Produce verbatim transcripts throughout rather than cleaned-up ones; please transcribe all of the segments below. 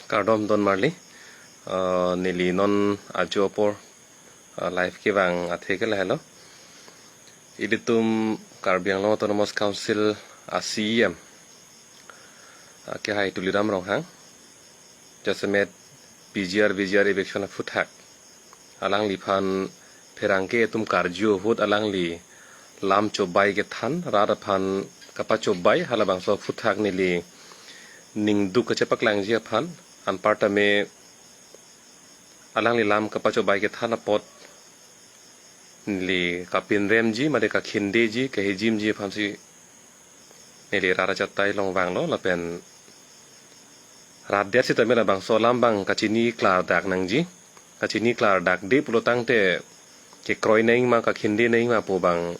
Kardom don marli, uh, neli non ajo apor, uh, live kevang athe ke lahelo. Ilitum Karbi Anglong Autonomous Council a C E M, uh, akehai Tuliram Ronghang, jasemet P G R V G R eviction aphuthak alangliphan pherangke atum karju ahut alangli lam chobai kethan, rat aphan kapachobai, halabangso aphuthak neli ningduk kachepaklangji aphan, anparta me alangli lam kapachobai kethan apot neli kapinremji, mate kakhindeji, kahijimji aphansi neli rat achatai along vanglo, lapen rat det sitame labangso alam abang kachini klardak nangji. Kachini klardakde pulo tangte kekroi nangma, kakhinde nangma pu abang,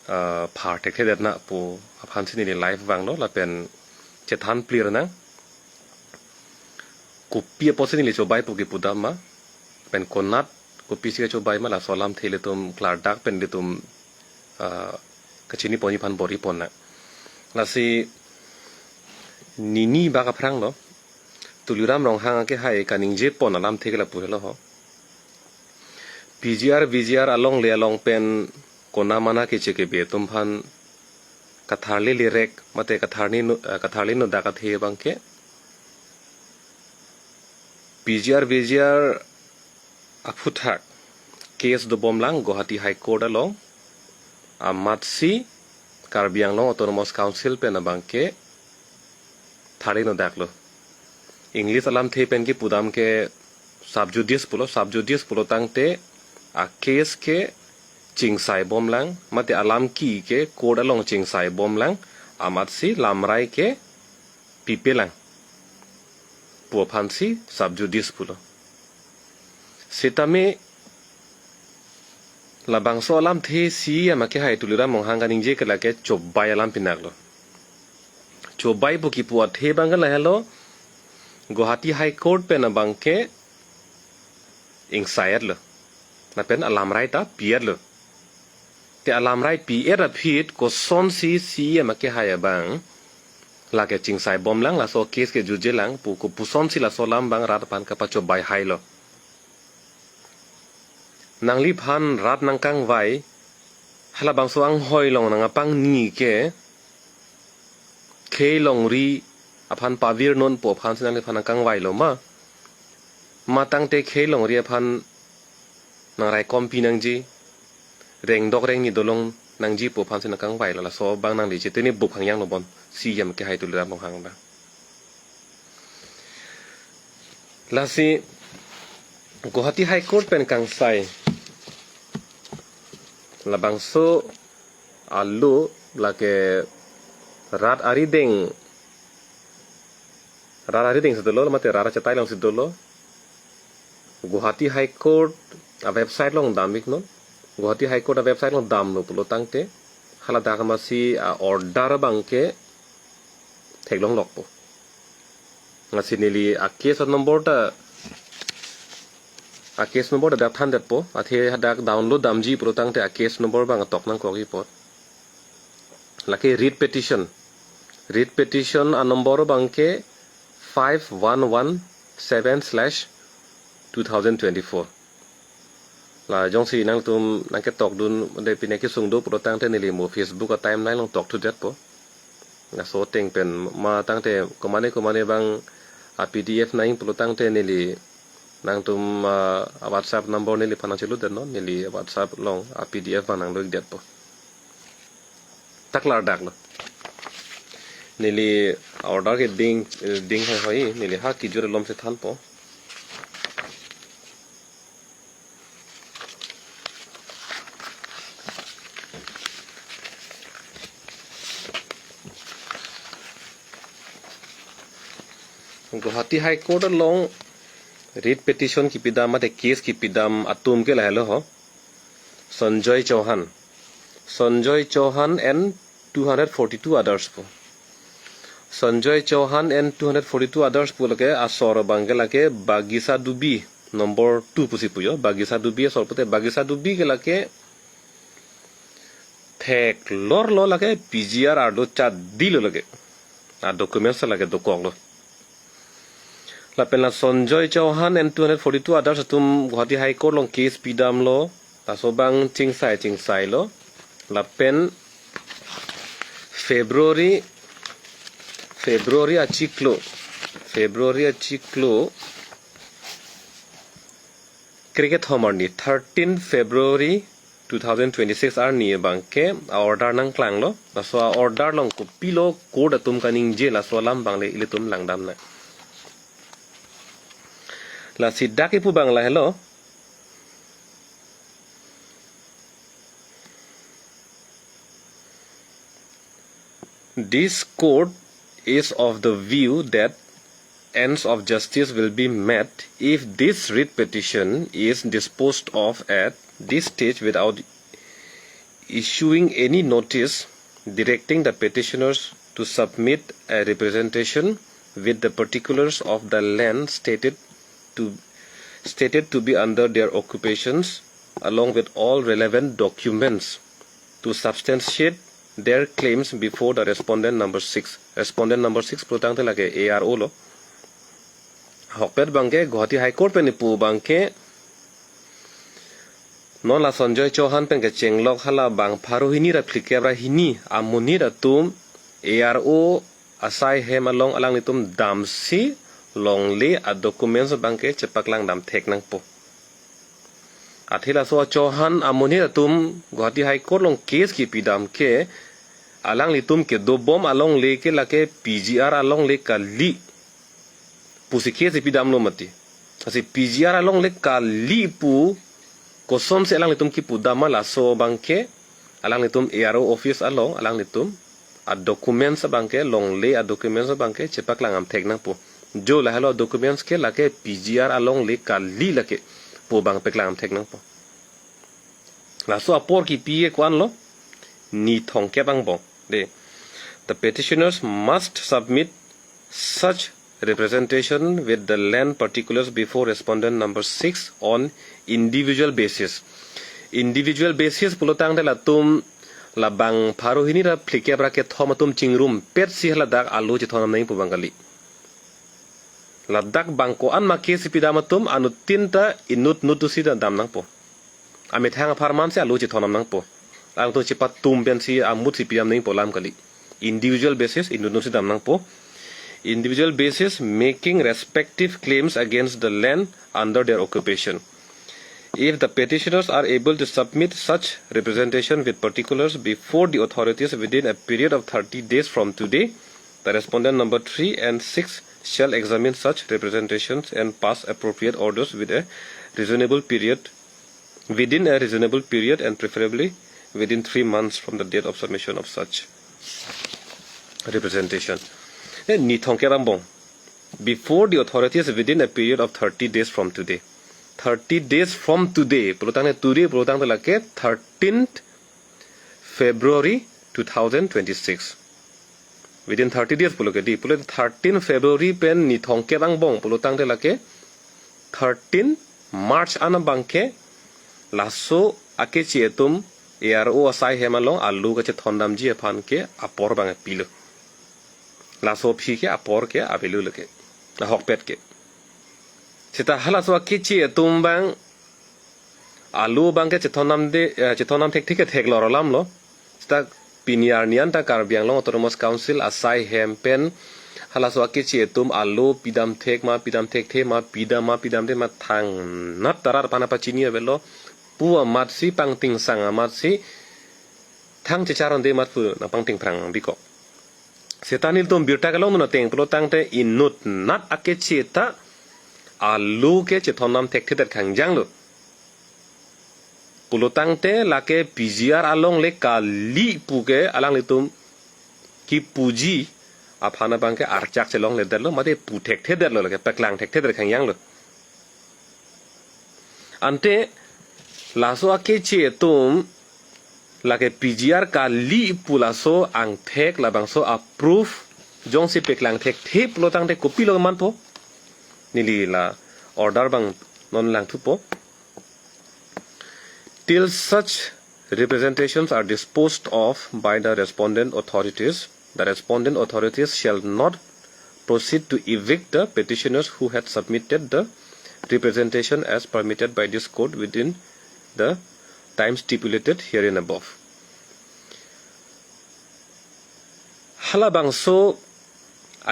ah, phar thekthedet na pu aphansi neli live vanglo, lapen chethan clear nang. Kopi apotsi neli chobai pu kepudam ma, pen konat kopisi kachobai ma, laso alamthe ilitum klardak pen ilitum, ah, kachini ponji aphan bor-i pon nang. Lasi nini bak aphranglo, Tuliram Ronghang akehai kaningje pon alamthe ke lapu helo ho. P G R V G R alongle along pen kona mana keche kebe atum aphan katharli lerek, mate katharli no, eh, katharli nodak athe abangke P G R V G R aphuthak case dobomlang Guwahati High Court along, amatsi Karbi Anglong Autonomous Council pen abangke tharli nodaklo. English alamthe pen kepudam ke sub judice pulo, sub judice pulo tangte a case ke chingsaibomlang, mate alam ki ke court along chingsaibomlang, amatsi lamrai ke pipelang pu aphansi sub judice pulo. Sitame labangso alamthe C E M akehai Tuliram Ronghang kaningje ke lake chobai alam pinaklo. Chobai pu kipu athe abangke lahelo, Guwahati High Court pen abangke ingsai-etlo, lapen alamrai ta pi-etlo. Te alamrai pi-et aphi kosonsi C E M akehai abang lake chingsaibomlang, laso case ke jujelang pu, kopusonsi laso alam abang rat aphan kapachobaihailo? Nangliphan rat nangkangvai, halabangso anghoi along nangpangni ke khei longri aphan pavirnon pu aphansi nangliphan nangkangvailo ma? Ma tangte khei longri aphan nangraikom pi nangji, rengdok rengni dolong nangji pu aphansi nangkangvailo? Laso abang nangli chetini buk hangyang lo bon, C E M akehai Tuliram Ronghang abang. Lasi Guwahati High Court pen kangsai labangso alo lake rat arideng, rat arideng si dolo, mate rat achatai alongsi dolo. Guwahati High Court a website along dam-iknon. Guwahati High Court a website along damlo pulo tangte haladak amatsi a order abangke theklonglokpo. Lasi neli a case number ta, a case number ta dak thandetpo, athe hadak download damji pulo tangte a case number abang tok nangkokji apot. Lake writ petition. Writ petition a number abangke five one one seven slash two thousand twenty-four. La jongsi nangtum nangketokdun, de pine kesung do pulo tangte neli mo Facebook a timeline along tokthudetpo. Laso ateng pen ma tangte komane komane abang a P D F nang pulo tangte neli nangtum, ah, a WhatsApp number neliphan nangcheludetnon, neli WhatsApp along a P D F abang nanglo-ikdetpo. Ta klardaklo. Neli order ke ding, ding hoi hoi, neli ha kijur alomsi thanpo. Guwahati High Court along writ petition kipidam mate case kipidam atum ke lahelo ho. Sanjoy Chauhan. Sanjoy Chauhan and two hundred forty-two others pu. Sanjoy Chauhan and two hundred forty-two others pu lake asor abangke lake Bagisa Dubi number two pusi pujo. Bagisa Dubi asor pute, Bagisa Dubi ke lake theklorlo, lake P G R arlo chadilo lake. A documents lake dokoklo. Lapen la Sanjoy Chauhan and two hundred forty-two others atum Guwahati High Court along case pidamlo. Laso abang chingsai chingsailo. Lapen February, February achiklo, February achiklo krekethom arni, thirteen February two thousand twenty-six arni abangke a-order nangklanglo. Laso a-order along kopilo court atum kaningje, laso alam abang le ilitum langdamnang. Lasi dak kipu abang lahelo. This court is of the view that ends of justice will be met if this writ petition is disposed of at this stage without issuing any notice directing the petitioners to submit a representation with the particulars of the land stated to, stated to be under their occupations, along with all relevant documents to substantiate their claims before the respondent number six. Respondent number six pulotangte lake A R O lo. Ahokpet abangke Guwahati High Court pen ipu abangke non la Sanjoy Chauhan pen kechenglok hala bang pharo hini ra phlikep ra hini amonit atum A R O asai hem along alanglitum damsi longle a-documents abangke chepaklang dam thek nangpo. Athe laso Chauhan amonit atum Guwahati High Court along case kipidam ke alanglitum kedobom alongle ke lake P G R alongle kali pusi case ipidamlo mati. Lasi P G R alongle kali pu kosonsi alanglitum kipudam ma, laso abangke alanglitum A R O office along alanglitum a-documents abangke, longle a-documents abangke chepaklang dam thek nangpo. Jo lahelo documents ke lake P G R alongle kali lake pu abang paklang dam thek nangpo. Laso apor kipi ke ko-anlo, ni thomkep angbong. De, the petitioners must submit such representation with the land particulars before respondent number six on individual basis. Individual basis pulotangte latum la bang pharo hini ra phlikep ra kethom atum chingrumpetsi haladak alo chethondam nangji pu abang kali. Ladak bang ko-an ma case ipidam atum anuttin ta inut nut si dam nangpo. Amethang apharmansi alo chethondam nangpo. Alangtum chepatum pensi amutsi pidam nangpo alam kali. Individual basis inut nut si dam nangpo. Individual basis making respective claims against the land under their occupation. If the petitioners are able to submit such representation with particulars before the authorities within a period of thirty days from today, the respondent number three and six shall examine such representations and pass appropriate orders with a reasonable period, within a reasonable period and preferably within three months from the date of submission of such representation. Eh, ni thomkep angbong. Before the authorities within a period of thirty days from today. Thirty days from today. Pulotangte today pulotangte lake thirteenth February two thousand twenty-six. Within thirty days pulo ke di. Pulo thirteen February pen ni thomkep angbong pulotangte lake thirteen March an abangke laso akeche atum A R O asai hem along alo kachethondamji aphan ke apor abang pilo. Laso aphi ke apor ke avelo lake. Ahokpet ke. Seta halaso akeche atum abang alo abangke chethondamde, eh, chethondam thekthek ke theklor alamlo. Seta pini arni an ta Karbi Anglong Autonomous Council asai hem pen halaso akeche atum alo pidam thek ma, pidam thekthe ma, pidam ma, pidamde ma thangnat tarat aphan pachini avelo pu amatsi, pangtingsang amatsi, thang checharonde amat pu nangpangting phrang bikok. Seta nelitum birta kelongdun ateng pulotangte inut nat akeche ta alo ke chethondam thekthedet khangjanglo. Pulotangte lake P G R alongle kali pu ke alanglitum kipuji aphan abangke archak chelongledetlo, mate pu thekthedetlo, lake paklang thekthedet khangjanglo. Ante laso akeche atum lake P G R kali pu laso angthek labangso a-proof jongsi paklang thekthe pulotangte kopilo manpo? Neli la order abang non langthupo. Till such representations are disposed of by the respondent authorities, the respondent authorities shall not proceed to evict the petitioners who had submitted the representation as permitted by this court within the time stipulated herein above. Halabangso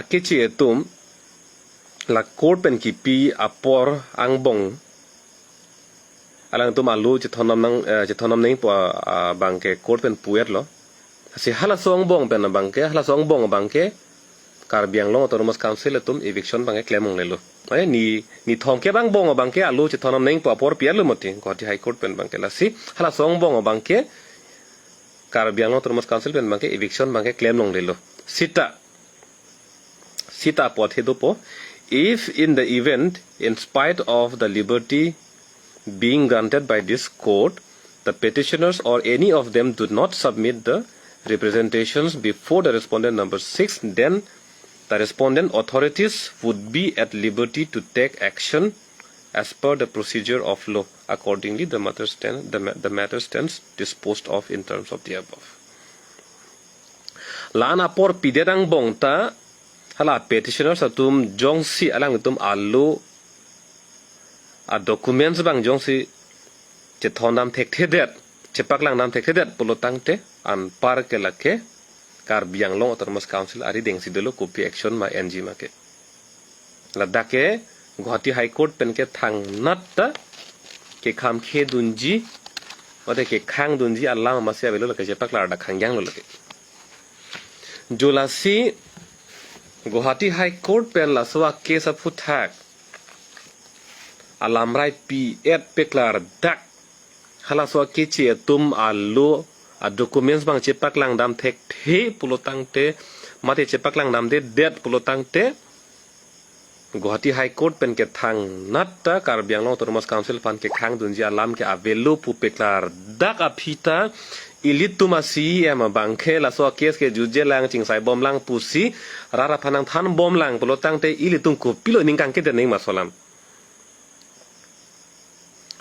akeche atum la court pen kipi apor angbong alangtum alo chethonnam nang, eh, chethonnam nangpo, ah, abangke court pen pu-etlo. Si halaso angbong pen abangke, halaso angbong abangke Karbi Anglong Autonomous Council atum eviction abangke klem longlelo. Eh, ni, ni thomkep angbong abangke alo chethonnam nangpo apor pi-etlo mati Guwahati High Court pen abangke. Lasi halaso angbong abangke Karbi Anglong Autonomous Council pen abangke eviction abangke klem longlelo. Sita, sita apot he dopo. If in the event, in spite of the liberty being granted by this court, the petitioners or any of them do not submit the representations before the respondent number six, then the respondent authorities would be at liberty to take action as per the procedure of law. Accordingly, the matter stand, the, ma- the matter stands disposed of in terms of the above. La-an apor pidet angbong ta hala petitioners atum jongsi alangtum alo a-documents abang jongsi chethondam thekthedet, chepaklangdam thekthedet pulo tangte anpar ke lake Karbi Anglong Autonomous Council arideng si dolo, kopi action ma enji ma ke. Ladak ke Guwahati High Court pen ke thangnat ta kekhamkhe dunji, mate kekhang dunji alam masi avelo, lake chepaklar dak khangjanglo lake. Jo lasi Guwahati High Court pen laso a-case aphuthak alamrai pi-et peklardak halaso akeche atum alo a-documents abang chepaklangdam thekthe pulo tangte, mate chepaklangdamdedet pulo tangte, Guwahati High Court pen ke thangnat ta Karbi Anglong Autonomous Council aphan kekhang dunji alam ke avelo pu peklardak aphi ta, ilitum a-C E M abangke laso a-case ke jutje lang, chingsai bomlang pusi rat aphan nangthan bomlang pulo tangte ilitum kopilo ning kangkedet nangji ma laso alam?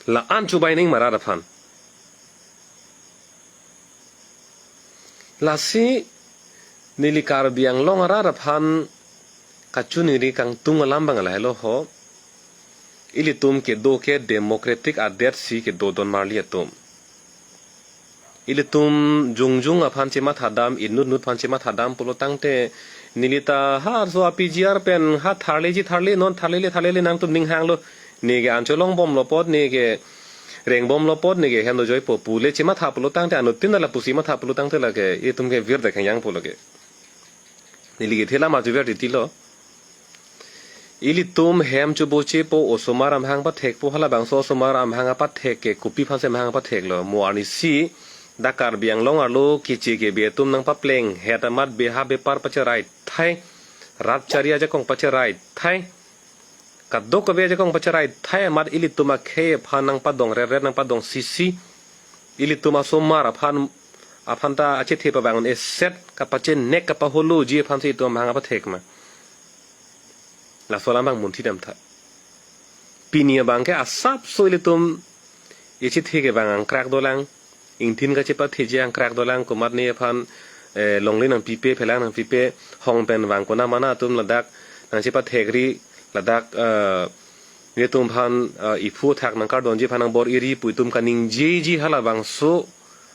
La-an chubai nangji ma rat aphan? Lasi neli Karbi Anglong arat aphan kachiningri kangtung alam abang lahelo ho. Ilitum kedo ke democratic adet si kedo don marli atum. Ilitum jongjong aphan chemathadam, inutnut aphan chemathadam pulo tangte, neli ta ha arso a-P G R pen ha tharleji tharle, non tharlele tharlele nangtum ning hanglo. Ne ke an cholong bomlo apot, ne ke reng bomlo apot, ne ke hem dojoipo pule chematha pulo tangte, anuttin ta lapusi matha pulo tangte lake itum ke virdet khangjangpo lake. Neli kethe alam ajuver titilo. Ilitum hem chobochepo, osomar amahang pathekpo, halabangso osomar amahang apathek ke kopi aphansi amahang apatheklo? Mo arnisi dak Karbi Anglong arlo keche kebe atum nangpaplenghet amat beha bepar pacherai thai, rat chari ajakong pacherai thai, kadokave ajakong pacherai thai amat ilitum akhei aphan nangpadong reret, nangpadong sisi, ilitum asomar aphan, aphan ta achethe pavang un-eset, kapachenek kapaholoji aphansi itum amahang apathek ma? Laso alam abang munthidamtha. Pini abangke asapso ilitum echethe kevang angkrak dolang, ingthin kachepatheji angkrak dolang, komatne aphan, eh, longle nangpipe, phelang nangpipe, hong pen vang konamana atum ladak nangchepathekri, ladak, eh, netum aphan, eh, iphu athak nangkardonji aphan nangbor-iri pu itum kaningjeji halabangso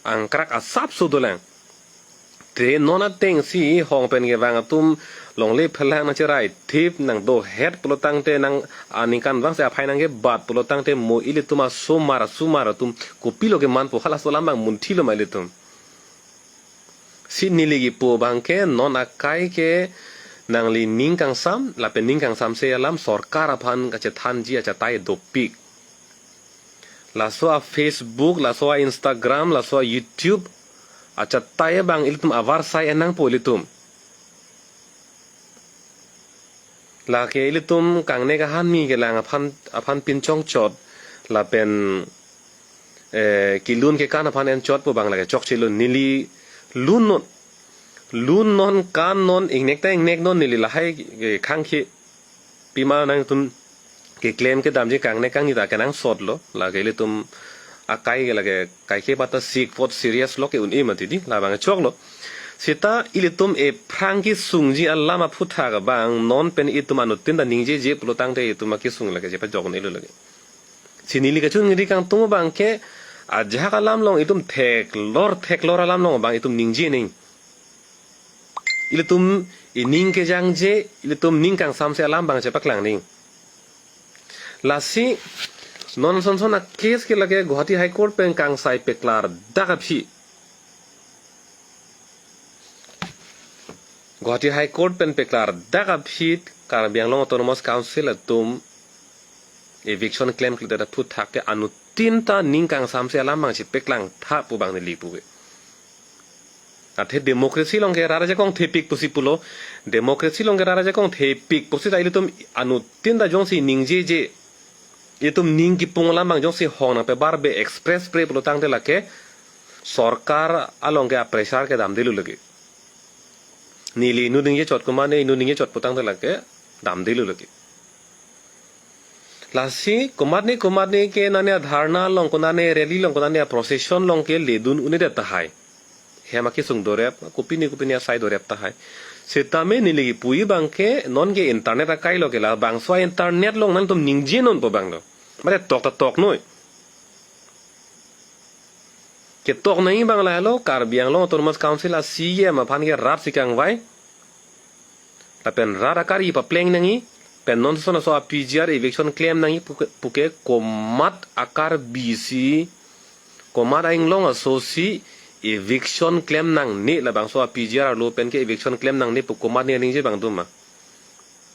angkrak asapso dolang. Te non atengsi hong pen kevang atum longle phelang nangcherai thip, nangdohet pulo tangte, nang aningkanvangsi aphai nangkebat pulo tangte, mo ilitum asomar asomar atum kopilo kemanpo, halaso alam abang munthilo ma ilitum? Si neli kipu abangke non akai ke nangli ning kangsam, lapen ning kangsamse alam sorkar aphan kachethanji achatai dopik. Laso a-Facebook, laso a-Instagram, laso a-YouTube achatai abang ilitum avarsai en nangpo ilitum. Lake ilitum kangnek ahan mi kelang aphan, aphan pinchongchot, lapen, eh, kelun kekan aphan enchotpo abang lake chokchelo. Neli lun non, lun non, kan non, ingnek ta ingneknon, neli lahai, eh, khangkhe pima nangtum keklem kedamji kangnek kangni ta kenangsotlo, lake ilitum akai ke lake kaikema ta sik pot serious lo ke un-e mati di, labang choklo. Seta ilitum ephrang kesungji alam aphuthak abang non pen itum anuttin ta ningjeje pulo tangte itum akesung lake chepajok un-elo lake. Si neli kachingri kangtung abang ke ajahak alam along itum theklor theklor alam along abang itum ningje nang. Ilitum ining kejangje, ilitum ning kangsamse alam abang chepaklang nang. Lasi non sonson a-case ke lake Guwahati High Court pen kangsai peklardak aphi. Guwahati High Court pen peklardak aphi Karbi Anglong Autonomous Council atum eviction klemkledet aphuthak ke anuttin ta ning kangsamse alam abang chepaklangtha pu abang neli puve. Athe democracy along ke rat ajakong thepik pusi pulo. Democracy along ke rat ajakong thepik pusi ta ilitum anuttin ta jongsi ningjeje, itum ning kipung alam abang jongsi hong nangpebarbe express pre pulo tangte lake sorkar along ke a-pressure ke damdelo lake. Neli inut ningje chot, komatne inut ningje chot pu tangte lake damdelo lake. Lasi komatne komatne ke nane a-dharna along, konane rally along, konane a-procession along ke ledun un-edet tahai. Hem akesung dorep, kopine kopine asai dorep tahai. Setame neli kipuji abang ke non ke internet akai lo ke labangso a-internet along nangtum ningje non pu abang lo. Mate tok ta tok noi. Ketok nangji abang lahelo, Karbi Anglong Autonomous Council a-C E M aphan ke rat si kangvai. Lapen rat akari papleng nangji, pen non sonson aso a-P G R eviction klem nangji puke, puke komat akarbi si, komat a-inglong aso si eviction klem nangne, labangso a-P G R arlo pen ke eviction klem nangne pu komatne ningje abang doma?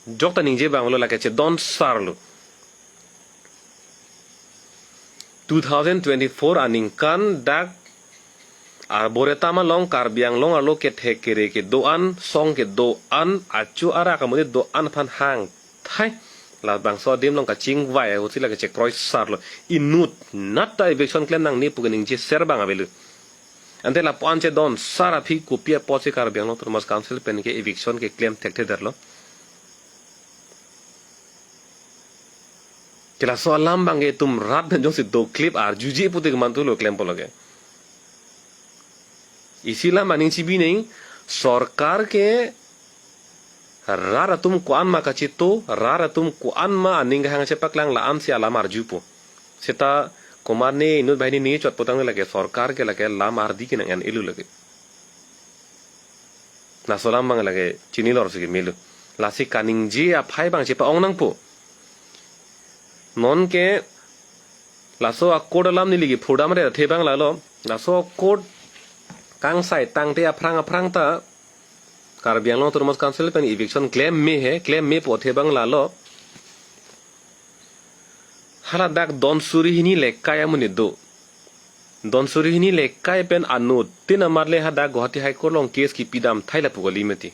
Jok ta ningje abang lo, lake chedon sar lo. Two thousand twenty-four aningkan dak arboretum along Karbi Anglong arlo kethek kere kedo-an, song kedo-an, achu arak amonit do-an aphan hangthai labangso adim along kachingvai ahut si lake chekroi sar lo. Inut nat ta eviction klem nangne pu ke ningje ser abang avelo. Ante lapu-an chedon sar aphi kopi apotsi Karbi Anglong Autonomous Council pen ke eviction keklem thekthedetlo? Ke laso alam abang ke itum rat pen jongsi doklip arjuje pute kemantu lo klempo lake. Isi alam aning chibi nang, sorkar ke rat atum ko-an ma kachito, rat atum ko-an ma aning kahang chepaklang, la-an si alam arjupo. Seta komatne inut banghini ningje chot pu tangte lake sorkar ke lake lam ardi ke nang-en-elo lake. Laso alam abang lake chinilor si kemelo. Lasi kaningje aphai abang chepa-ong nangpo. Non ke laso a-court alam neli kiphurdam re athe abang lalo. Laso a-court kangsai tangte aphrang aphrang ta Karbi Anglong Autonomous Council pen eviction klem me he, klem me pu athe abang lalo. Hala dak don suri hini lekai amonit do. Don suri hini lekai pen anuttin amat le hadak Guwahati High Court along case kipidam thai lapu kali mati.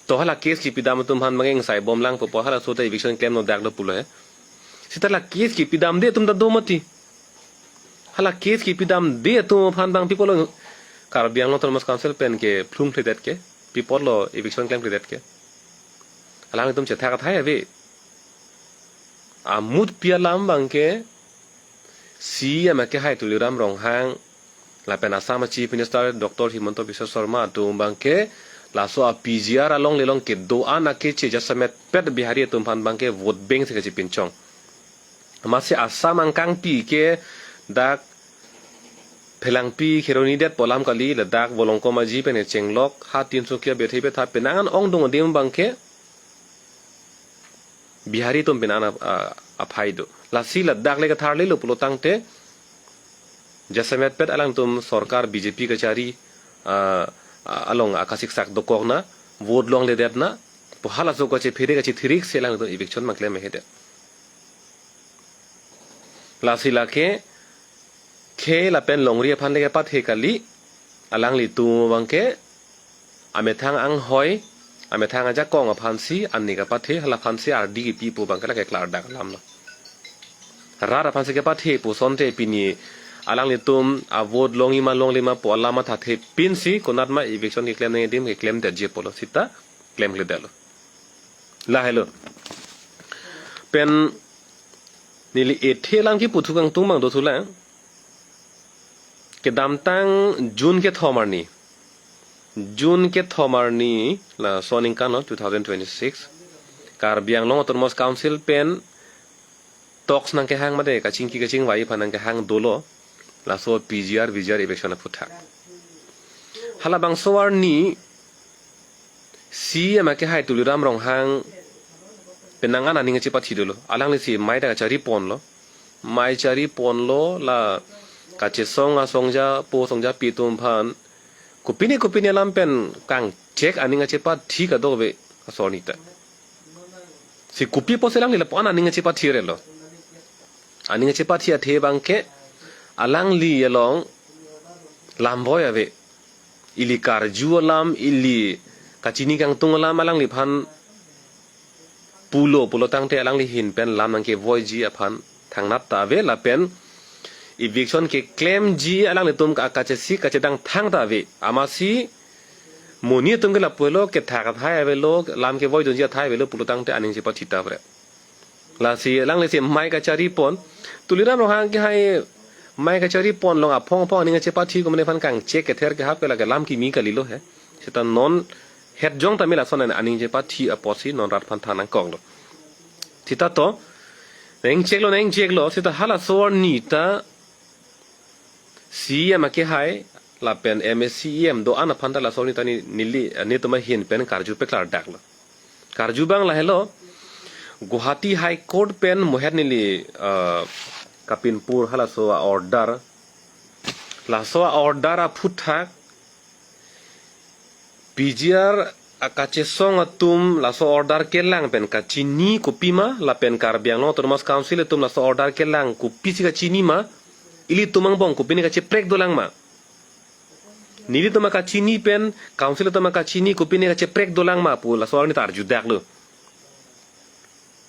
To hala case kipidam atum aphan abang ke ingsai bomlang pupo, halaso ta eviction klemnon dak do pulo he. Seta la case kipidamde atum ta do mati. Hala case kipidamde atum aphan abang pi apotlo Karbi Anglong Autonomous Council pen kephlungkledet ke, pi apotlo eviction klemkledet ke? Alangtum chethak athai ave. Amutpi alam abang ke C E M akehai Tuliram Ronghang lapen Assam a-Chief Minister Doctor Himanta Biswa Sarma atum abang ke laso a-P G R along lelong kedo-an akeche jasemetpet Bihari atum aphan abang ke vote bank si kachipinchong. Amatsi Assam angkangpi ke dak Phelangpi Kheroni det pu alam kali, ladak Volongkom Aji pen chenglok, ha Tinsukia Bethei Betha penang an ongdung adim abang ke Bihari atum pen an ap-, a-, aphai do. Lasi ladak le katharlelo pulo tangte jasemetpet alangtum sorkar B J P kachari, a, a, along akasiksak dokokna, vote longledetna, pu halaso kachephere kachethirik si alangtum eviction abang klem mehedet. Lasi lake khei lapen longri aphan le kepathe kali, alanglitum abang ke amethang anghoi, amethang ajakong aphansi ani kapathe, hala aphansi ardi kipi pu abang ke lake klardak alam lo. Rat aphansi kepathe pusonte pini alanglitum a-vote longji ma longle ma pu alam mathathe pinsi konat ma eviction keklem nangji adim keklemdetji pulo seta klemkledetlo. Lahelo. Pen neli ethe alam kipu thu kangtung abang dothulang. Kedamtang June kethom arni June kethom arni laso aningkan lo two thousand twenty-six, Karbi Anglong Autonomous Council pen talks nangkehang mate kachingki kachingvai aphan nangkehang dolo laso P G R V G R eviction aphuthak. Halabangso arni C E M akehai Tuliram Ronghang penang an aning chepathi dolo. Alanglisi mei ta kachari ponlo. Mei chari ponlo, la kachesong asongja po songjapi atum aphan kopine kopine alam pen kangchek aning chepathi kadokave laso arni ta. Si kopi apotsi alangli lapu-an aning chepathi relo. Aning chepathi athe abangke alangli along lam voi ave. Ili karju alam, ili kachini kangtung alam alangliphan pulo pulo tangte alangli ahin pen lam nangkevoiji aphan thangnat ta ave lapen eviction keklemji alanglitum ka-, kachesik kachedang thang ta ave. Amatsi monit atum ke lapu helo, kethak athai avelo, lam kevoidunji athai avelo pulo tangte aning chepathi ta ave. Lasi alanglisi mei kachari pon. Tuliram Ronghang akehai mei kachari pon along aphong aphong aning chepathi komane aphan kangchek kether kehap ke lake lam kimi kalilo he. Seta non het jong tame lason an aning chepathi apotsi non rat aphan than nangkoklo. Seta to nangcheklo nangcheklo seta halaso arni ta C E M akehai lapen M A C E M do-an aphan ta laso arni ta ni neli, eh, netum ahin pen karju peklardaklo. Karju abang lahelo, Guwahati High Court pen mohet neli, eh, kapinpur halaso a-order. Laso a-order aphuthak P G R akachesong atum laso order kelang pen kachini kopima lapen Karbi Anglong Autonomous Council atum laso order kelang kopisi kachini ma, ilitum angbong kopine kacheprek dolang ma. Nelitum akachini pen council atum akachini kopine kacheprek dolang ma pu laso arni ta arjudaklo.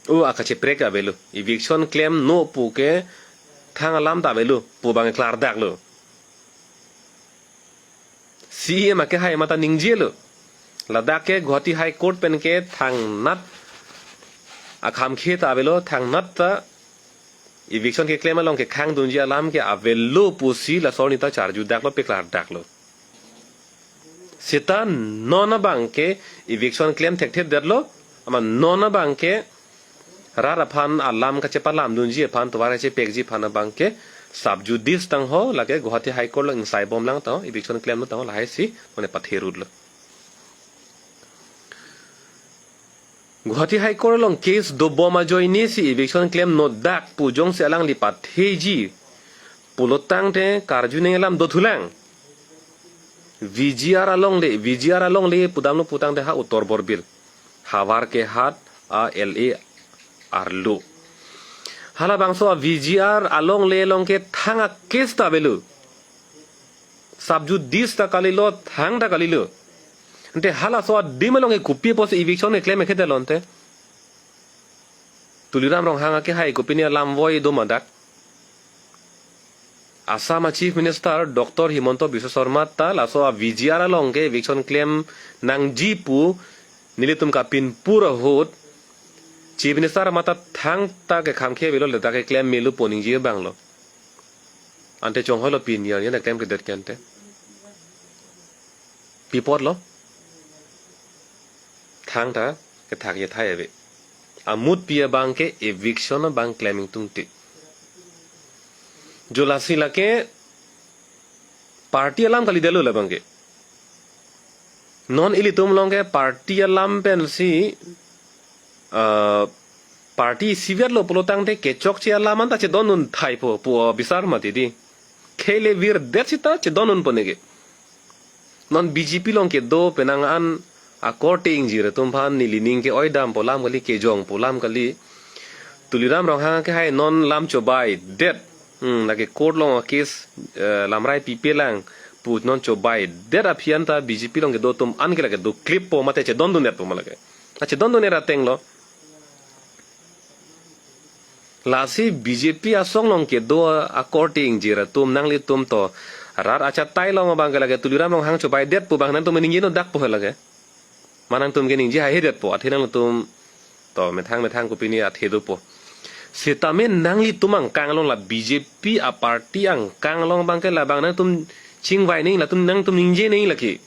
O akacheprek avelo. Eviction klemnon pu ke thang alam ta avelo pu abang klardaklo. C E M akehai mate ningjelo. Ladak ke Guwahati High Court pen ke thangnat akhamkhe ta avelo, thangnat ta eviction keklem along kekhangdunji alam ke avelo pusi laso arni ta charjudaklo, peklardaklo. Seta non abang ke eviction klem thekthedetlo, amat non abang ke rat aphan alam kachepalamdunji aphan tovar kachepekji aphan abang ke sub judice tangho, lake Guwahati High Court along ingsaibomlang tangho, eviction klemnon tangho, lahaisi mane patherutlo. Guwahati High Court along case dobom ajoinesi eviction klemnon dak pu jongsi alangli patheji pulo tangte karju nangkelam dothulang. V G R alongle, V G R alongle pudamlo pu tangte ha Uttar Borbil, havar kehat a-L A arlo. Halabangso a-V G R alongle along ke thang a-case ta avelo. Sub judice ta kalilo, thang ta kalilo. Ante halaso adim along ke kopi apotsi eviction keklem ekhete lo ante. Tuliram Ronghang akehai kopine alam voi do ma dak. Assam a-Chief Minister Doctor Himanta Biswa Sarma ta laso a-V G R along ke eviction klem nangji pu nelitum kapinpur ahut Chief Minister mate thangta kekhamkhe avelo, ladak keklem melo pu ningje abanglo. Ante chonghoilo pini arni an klemkledet ke ante. Pi apotlo? Thangta kethak athai ave. Amutpi abang ke eviction abang klem ingtungte. Jo lasi lake party alam kalidetlo labang ke. Non ilitum along ke party alam pensi, ah, party isivet lo pulo tangte kechokche alam anta chedondun thaipo pu bisar mati di. Khei le virdet seta chedondunpo neke. Non B J P along kedo penang an akorte ingjir atum aphan neli ning ke-oidampo alam kali, kejongpo alam kali. Tuliram Ronghang akehai non lam chobaidet. Hmm, lake court along case, eh, lamrai pipelang pu non chobaidet aphi anta B J P along kedo atum an ke lake doklippo mate chedondundetpo ma lake. A chedondunet atenglo. Lasi B J P asong along kedo akorte ingjir atum nanglitum to rat achatai along abang ke lake Tuliram Ronghang chobaidet pu abang nangtum ningjenon dakpo he lake. Ma nangtum ke ningje haihedetpo, athe nangtum to methang methang kopine athe dopo. Sitame nanglitum angkang along la B J P a-party angkang along abang ke labang nangtum chingvai nangji, latum nangtum ningje nangji lake.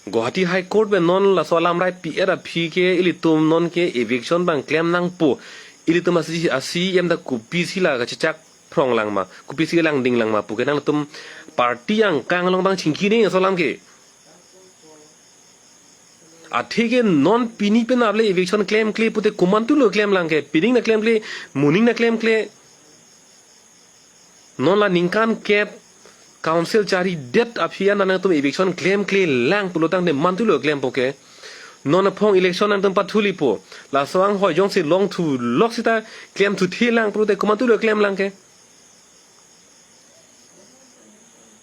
Guwahati High Court pen non laso alam rai pi-et aphi ke ilitum non ke eviction abang klem nangpo. Ilitum asi, a-C E M ta kopisi la kachechak phrong lang ma, kopisi lang ding lang ma pu ke nangtum party angkang along abang chingki nangji laso alam ke. Athe ke non pini pen aple eviction klemkle pute komantulo klem lang ke, pining na klemkle, moning na klemkle. Non la ningkan kep council charidet aphi an nangtum eviction klemkle lang pulo tangte mantulo klempo ke. Non aphong election nangtum pathulipo. Laso anghoi jongsi longthu lok sita klemthu thi lang pulote komantulo klem lang ke.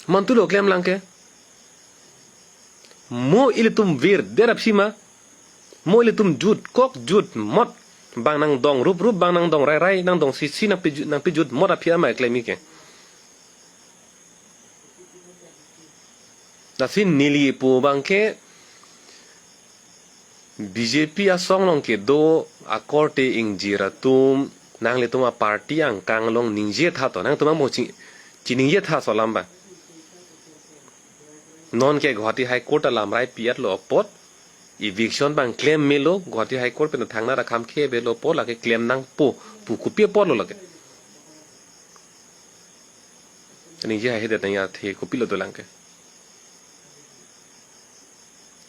Mantulo klem lang ke. Mo ilitum virdet aphi ma. Mo ilitum jutkok jutmot abang nangdong ruprup, abang nangdong rairai, nangdong sisi, nangpi ju-, nangpi jutmot aphi ama klem ke. Lasi neli pu abang ke B J P asong along kedo akorte ingjir atum, nanglitum aparty angkang along ningjetha to, nangtum amo chi-, chiningjetha laso alam abang. Non ke Guwahati High Court alam rai pi-etlo apot, eviction abang klem melo, Guwahati High Court pen thangnatta kham khevelo apot, lake klem nangpo pu kopi apotlo lake. Ningje haihedet nangji athe kopilo dolang ke.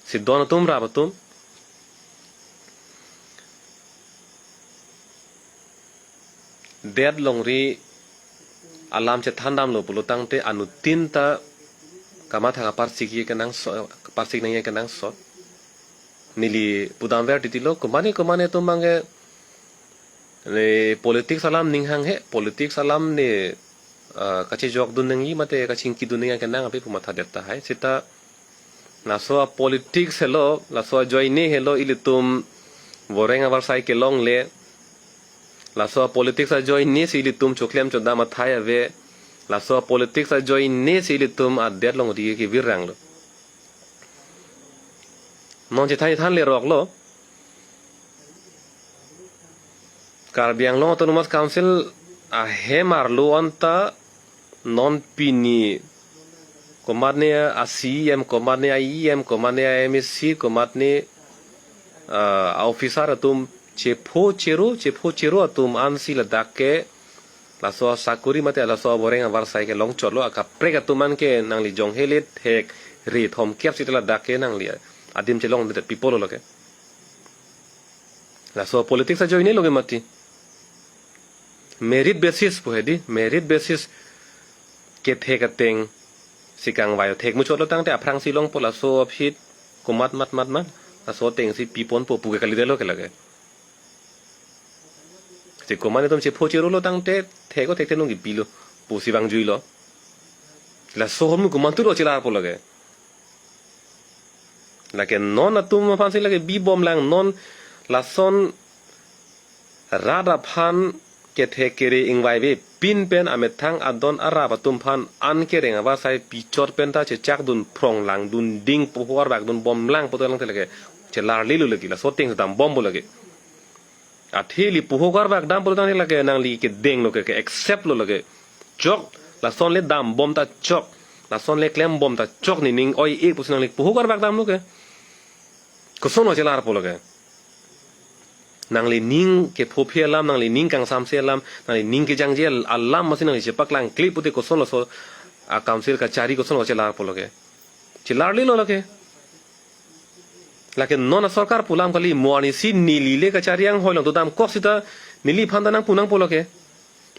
Si don atum, rap atum, det longri alam chethan damlo pulo tangte anuttin ta kamatha kaparsik nangji kenangsot, kaparsik nangji kenangsot. Neli pudamver titilo, komatne komatne atum abang ke, ne politics alam ning hanghe, politics alam ne, ah, kachejokdun nangji mate kachingkidun nangji akenang api pu mathadet tahai. Seta laso apolitics helo, laso ajoine helo ilitum voreng avarsai kelongle. Laso apolitics ajoine si ilitum choklem chodam athai ave. Laso apolitics ajoine si ilitum adet longri kevir ranglo. Non chethan thanle roklo. Karbi Anglong Autonomous Council ahem arlo anta non pini komatne a-C E M, komatne a-E M, komatne a-M A C, komatne, ah, a-officer atum chepho chero, chepho chero atum ansi ladak ke laso asakuri mate laso avoreng avarsai kelong chotlo, akaprek atum an ke nangli jong hele thek re thomkep sita ladak ke nangli adim chelongdet pipolo lake. Laso politics ajoine lo ke mati. Merit basis pu hedi, merit basis kethek ateng si kangvai thek muchotlo tangte aphrangsi longpo laso aphi komat mat mat mat, laso atengsi piponpo pu ke kalidetlo ke lake. Si komatne atum chepho cherolo tangte thek o thek te nung kipilo pusi vangjuilo. Laso ahormu komantulo chelarpo lake. Lake non atum aphansi lake bibom lang, non lason rat aphan kethek kere ingvaive pin pen amethang adon arap atum aphan an kereng avarsai pichot pen ta chechakdun phrong langdun ding, pohor bak dunbom lang pu dolang te lake chelarlilo lake, laso ateng dambompo lake. Athe ili pohor bak dam pulo tangte lake nangli kedenglo ke, ke accept lo lake. Chok, lason le dambom ta chok, lason le klembom ta chok, nening oi-e pusi nangli pohor bak damlo ke. Kosonlo chelarpo lake. Nangli ning kephophe alam, nangli ning kangsamse alam, nangli ning kejangje alam masi nangli chepaklangkle pute kosonlo laso a-council kachari kosonlo chelarpo lake. Chelarlilo lake. Lake non asorkar pu alam kali, mo arnisi neli le kachari anghoi along dodamkok sita neliphan ta nangpu nangpo lake.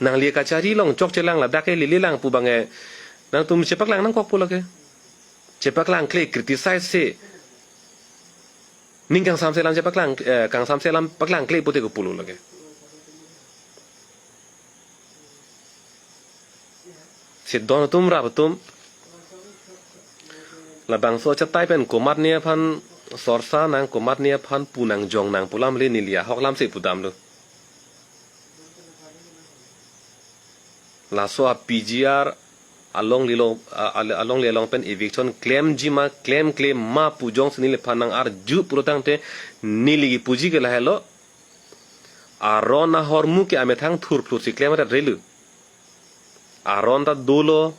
Nangli kachari along chokche lang, ladak ke lele lang pu abang ke nangtum chepaklang nangkokpo lake. Chepaklangkle, criticize se. Ning kangsamse alam chepaklang, eh, kangsamse alam paklangkle pute kopulo lake. Si don atum, rap atum, labangso achatai pen komatne aphan sorsa nang, komatne aphan pu nang jong nang pu alam le neli ahok alamsi pudamlo. Laso a-P G R alongle along, a-, a-, alongle along pen eviction klemji ma, klemkle ma pu jongsi neliphan nang-arju pulo tangte neli kipuji ke lahelo. Aron ahormu ke amethang thurphur si klem rat relu. Aron ta dolo,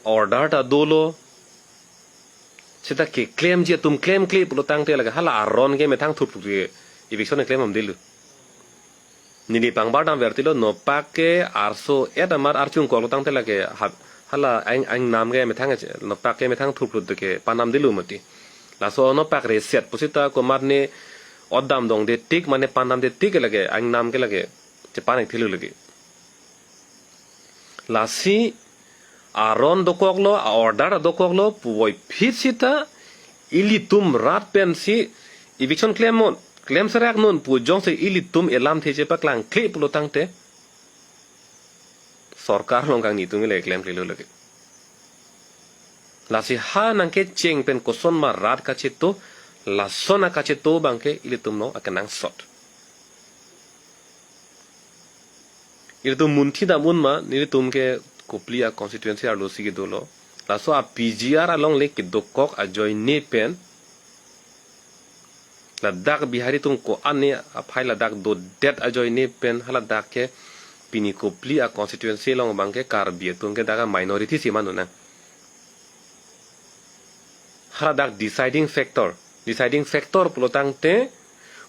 order ta dolo. Seta keklemji atum klemkle pulo tangte lake hala aron ke methang thupthuk ke eviction keklem amdelu. Neli pangbar damvertilo, nopak ke arso et amar archungkoklo tangte lake ha-, hala aing, aingnam ke methang, nopak ke methang thupthuk ke panamdelu mati. Laso nopak reset pusita komatne odam dongde tik mane panamde tik ke lake aingnam ke lake chepan-ik thelu lake. Lasi aron dokoklo, a-order dokoklo, puvoiphit sita ilitum rat pensi eviction klem non, klem serak non pu jongsi ilitum elamthe chepaklangkle pulo tangte sorkar along kangni atum le klemklelo lake. Lasi ha nangkecheng pen kosonma rat kacheto, lason akacheto abangke ilitum along akenangsot. Ilitum munthi dam-un ma, nelitum ke Kopili a-constituency arlosi kedolo. Laso a-P G R alongle kedokok ajoine pen, ladak Bihari atum ko-an ne aphai ladak dodet ajoine pen, haladak ke pini Kopili a-constituency along abangke Karbi atum ke dak a-minority si manunang. Haladak deciding factor. Deciding factor pulo tangte,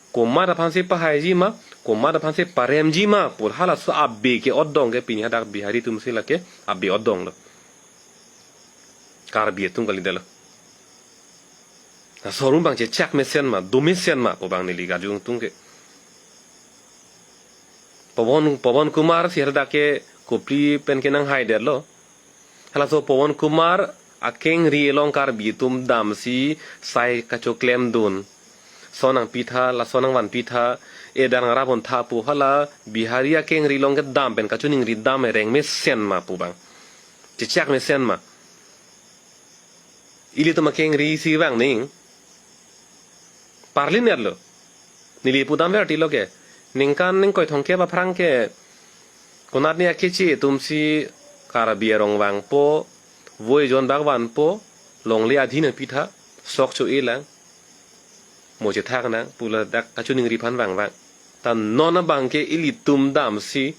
komat aphansi pahaiji ma, komat aphansi paremji ma, pu halaso abe ke-odong ke pini hadak Bihari atumsi lake abe odonglo. Karbi atum kalidetlo. Laso arum abang chechak mesen ma, do mesen ma pu abang neli kajung tung ke. Pawan, Pawan Kumar si hadak ke Kopili pen kenanghaidetlo. Halaso Pawan Kumar akengri along Karbi atum damsi sai kachoklemdun. Lason nangpitha, lason nangvanpitha, e dang rapon tha pu hala Bihari akengri along kedam pen kachoningri dam reng mesen ma pu abang. Chechak mesen ma. Ilitum akengri si vang ning. Parlinerlo. Neli pudamvertilo ke. Ningkan ningkoi thomkep aphrang ke. Konatne akeche atumsi Karbi arong vangpo, voi jon bak vanpo, longle adhi nangpitha, sok cho-e lang. Mo chethak nang, pu ladak kachoningri aphan vangvang. Ta non abangke ilitum damsi,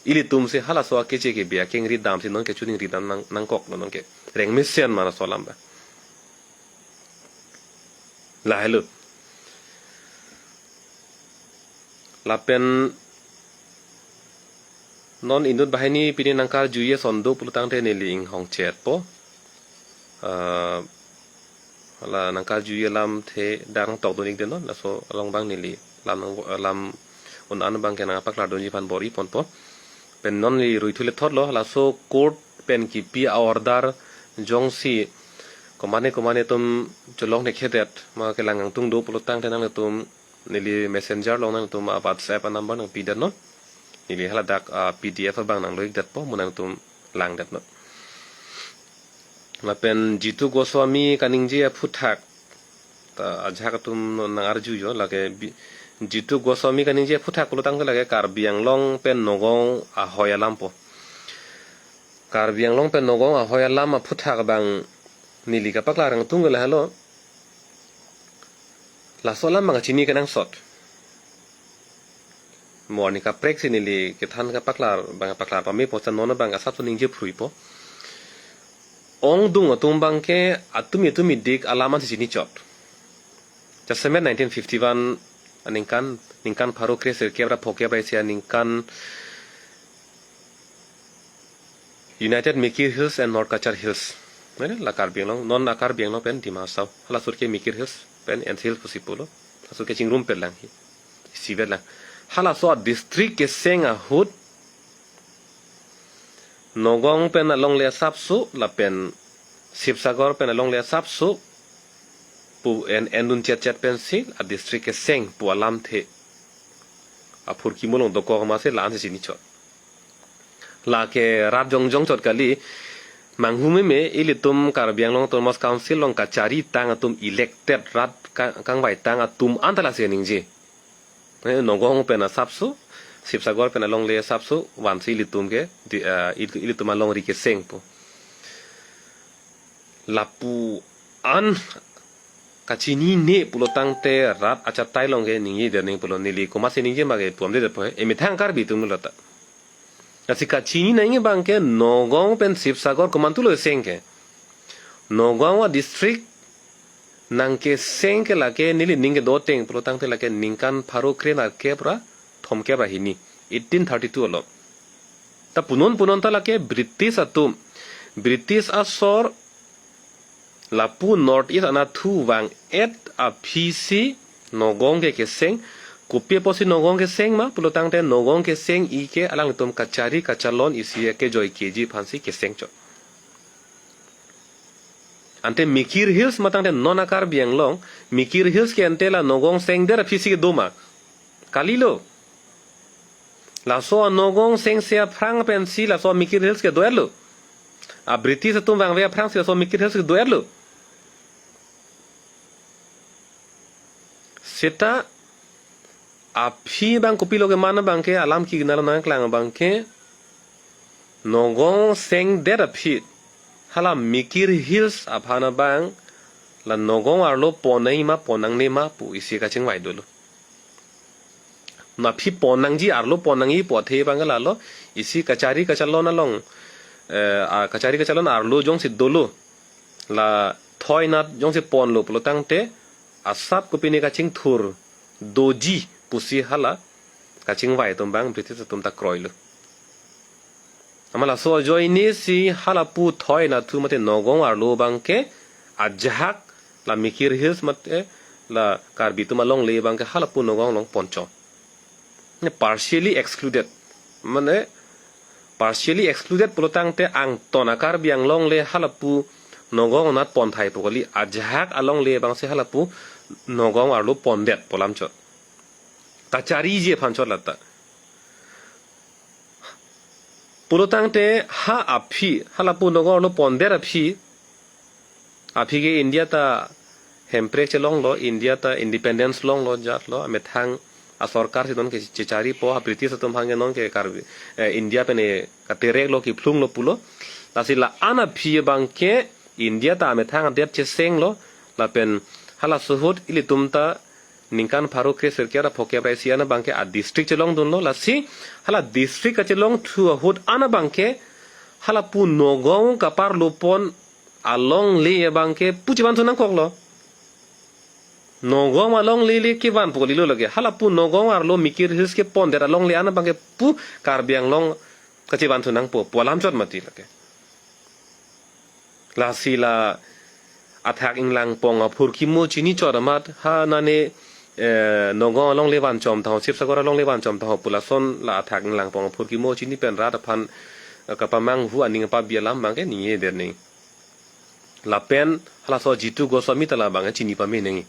ilitumsi halaso akeche kebe akengri damsi non kachoningri dam nang, nangkoklo non ke. Reng mesen ma laso alam abang. Lahelo. Lapen non inut banghini pini nangkarjuji ason do pulo tangte neli inghongchetpo. Ah, hala nangkarjuji alamthe dang tokdun-ikdet non, laso along abang neli lam nang, lam un-an abangke nangpaklardunji aphan bor-iponpo. Pen non neli ruithu lethotlo, laso court pen kipi a-order jongsi komane komane atum cholong thekthedet, ma kelang kangtung do pulo tangte nangtum neli messenger along nangtum a-WhatsApp a-number nangpidetnon. Neli haladak a-P D F abang nanglo-ikdetpo, mo nangtum langdetnon. Lapen Jitu Goswami kaningje aphuthak, ta ajahak atum nangarjujo, lake bi-, Jitu Goswami kaningje aphuthak pulo tangte lake Karbi Anglong pen Nagaon ahoi alampo. Karbi Anglong pen Nagaon ahoi alam aphuthak abang neli kapaklar kangtung ke lahelo. Laso alam abang chini kenangsot. Mo arni kaprek si neli kethan kapaklar abang paklar pame posta non abang asap so ningje phruipo. Ongdung atum abangke atum atum idik alam ansi chinichot. Jasemet nineteen fifty-one aningkan, ningkan pharo kre sirkep ra phokep ra isi aningkan United Mikir Hills and North Cachar Hills. Mane la Karbi Anglong, non a Karbi Anglong pen Dima Hasao. Hala sur ke Mikir Hills pen N C Hills pusi pulo. Hala sur ke chingrum pet lang hi. Isivet lang. Halaso a-district keseng ahut Nagaon pen alongle asapso lapen Sibsagar pen alongle asapso pu en, endun chetchet pensi a-district keseng pu alamthe aphurkimo along dokok masi la-ansi chinichot. Lake rat jongjong chot kali, manghumeme ilitum Karbi Anglong Autonomous Council along kacharitang atum elected rat ka-, kangvaitang atum anta lasi ningje. Eh, Nagaon pen asapso, Sibsagar pen alongle asapso, vansi ilitum ke, di, eh, il-, ilitum alongri keseng pu. Lapu an kachinine pulo tangte rat achatai along ke ningjedet ning pulo, neli komatsi ningje ma ke pu amdedetpo he, emethang Karbi atum lo ta. Lasi kachini nangji abangke Nagaon pen Sibsagar komantulo seng ke. Nagaon a-district Nangkeseng ke lake neli ning kedo ateng pulo tangte lake ningkan pharo kre nerkep ra thomkep ra hini, eighteen thirty-two along. Ta punon punon ta lake British atum, British asor lapu North East anatthu vang-et aphi si Nogong ke keseng. Kopi apotsi Nogong keseng ma pulo tangte Nogong keseng-i ke alanglitum kachari kachalon isi kejoi keji aphansi keseng chot. Ante Mikir Hills ma tangte non a-Karbi Anglong, Mikir Hills ke ante la Nogong sengdet aphi si kedo ma? Kalilo. Laso a-Nogong sengse aphrang pensi laso Mikir Hills kedo-etlo. A-British atum vangve aphrang si laso Mikir Hills kedo-etlo. Seta aphi abang kopilo keman abang ke, alam kigna lo nangklang abang ke, Nogong sengdet aphi hala Mikir Hills aphan abang la Nogong arlo pon nangji ma pon nangne ma pu isi kachingvai dolo. Na aphi pon nangji, arlo pon nangji pu athe abang ke lalo isi kachari kachalon along, eh, a kachari kachalon arlo jongsi dolo, la thoi nat jongsi ponlo pulo tangte asap kopine kachingthur doji pusi hala kachingvai atum abang British atum ta kroilo. Amat laso ajoine si halapu thoi natthu mate Nogong arlo abang ke ajahak la Mikir Hills mate la Karbi atum alongle abang ke halapu Nogong along ponchot. Ne partially excluded. Mane partially excluded pulo tangte angton a-Karbi Anglong le halapu Nogong anat ponthai pu kali, ajahak alongle abang si halapu Nogong arlo pondet pu alam chot. Kachariji aphan chot lata. Pulo tangte ha aphi, halapu Nogong arlo pondet aphi, aphi ke India ta hemprek chelonglo, India ta independence longlo, jatlo, amethang asorkar si non ke checharipo, ha British atum aphan ke non ke Karbi, eh, India pen e katerek lo, kephlung lo pulo. Lasi la-an aphi abang ke India ta amethang adet chesenglo, lapen halaso ahut ilitum ta ningkan pharo kre sirkep ra phokep ra isi an abang ke a-district chelongdunlo, lasi hala district kachelongthu ahut an abang ke halapu Nogong kaparlo pon alongle abang ke pu chevan thu nangkoklo. Nogong alongle le kevan pu kalilo lake. Halapu Nogong arlo Mikir Hills kepondet alongle an abang ke pu Karbi Anglong kachevan thu nangpo pu alam chot mati lake. Lasi la athak inglangpong aphurkimo chini chot amat ha nane, eh, Nogong alongle vanchom tahai, Sibsagar alongle vanchom tahai pu lason la athak inglangpong aphurkimo chini pen rat aphan, eh, kapamanghu aning apabi alam abang ke ningjedet nang. Lapen halaso Jitu Goswami ta labang chini pame nangji.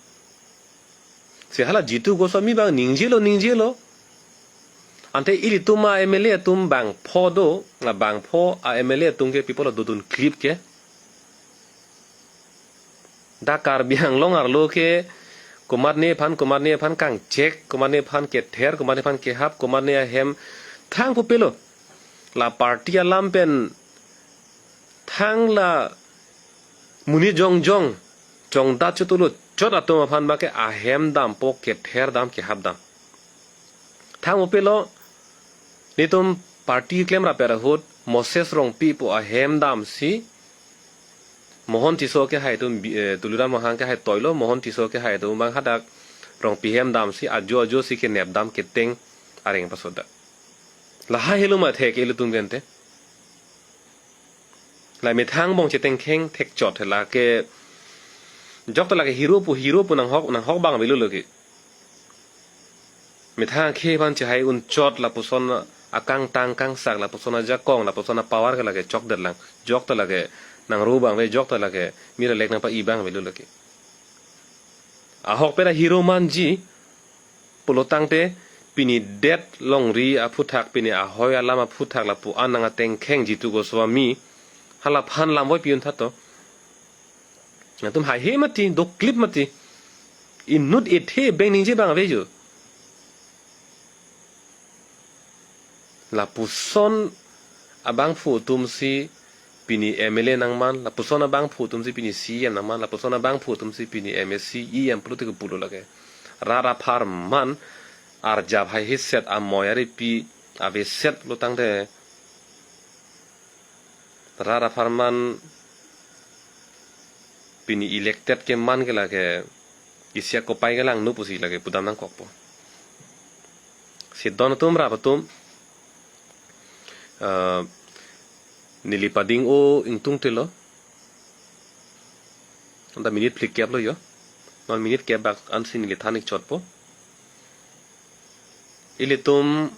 Si hala Jitu Goswami abang ningjelo, ningjelo. Ante ilitum a-M L A atum bangpho do, na bangpho a-M L A atum ke pi apotlo dodun klip ke. Dak Karbi Anglong arlo ke komatne aphan, komatne aphan kangchek, komatne aphan kether, komatne aphan kehap, komatne ahem thang pu pelo. La party alam pen thang la monit jongjong, jongdat chotlo chot atum aphan abang ke ahem dampo, kether dam, kehap dam. Thang pu pelo, netum party klem rapet ahut Moses Rongpi pu ahem damsi, Mohon Tisso akehai atum bi-, eh, Tuliram Ronghang akehai toilo, Mohon Tisso akehai atum abang hadak Rongpi ahem damsi, ajo ajo si kenep dam keteng areng pasoda. Lahai helo ma thek ilitum gente. La methang bong chetengkheng thek chot lake. Jok ta lake hero pu, hero pu nanghok, nanghok abang avelo lake. Methang akhei aphan chehai un chot lapuson akangtang kangsak, lapuson ajakong, lapuson apower ke lake chokdet lang. Jok ta lake nangro abang ave, jok ta lake mira lek nangpa-i abang avelo lake. Ahokpet a-hero manji pulo tangte pini det longri aphuthak, pini ahoi alam aphuthak lapu-an nang atengkheng Jitu Goswami, halaphan lamvoi pi-un tha to. Latum haihe mati, doklip mati. Inut ethe beng ningje abang avejo. Lapuson abangphu atum si pini M L A nangman, lapuson abangphu atum si pini C E M nangman, lapuson abangphu atum si pini M A C, E M pulote kepulo lake. Rat apharman arjap haihe set, amoi aripi aveset lo tangte. Rat apharman Pini elected ke man ke lake isi akopai ke langno pusi lake pudam nangkokpo. Si don atum rap atum, eh, neli pading o ingtung telo. Anta minute phlikep lo yo. Non minute kep bak ansi neli than ik chotpo. Ilitum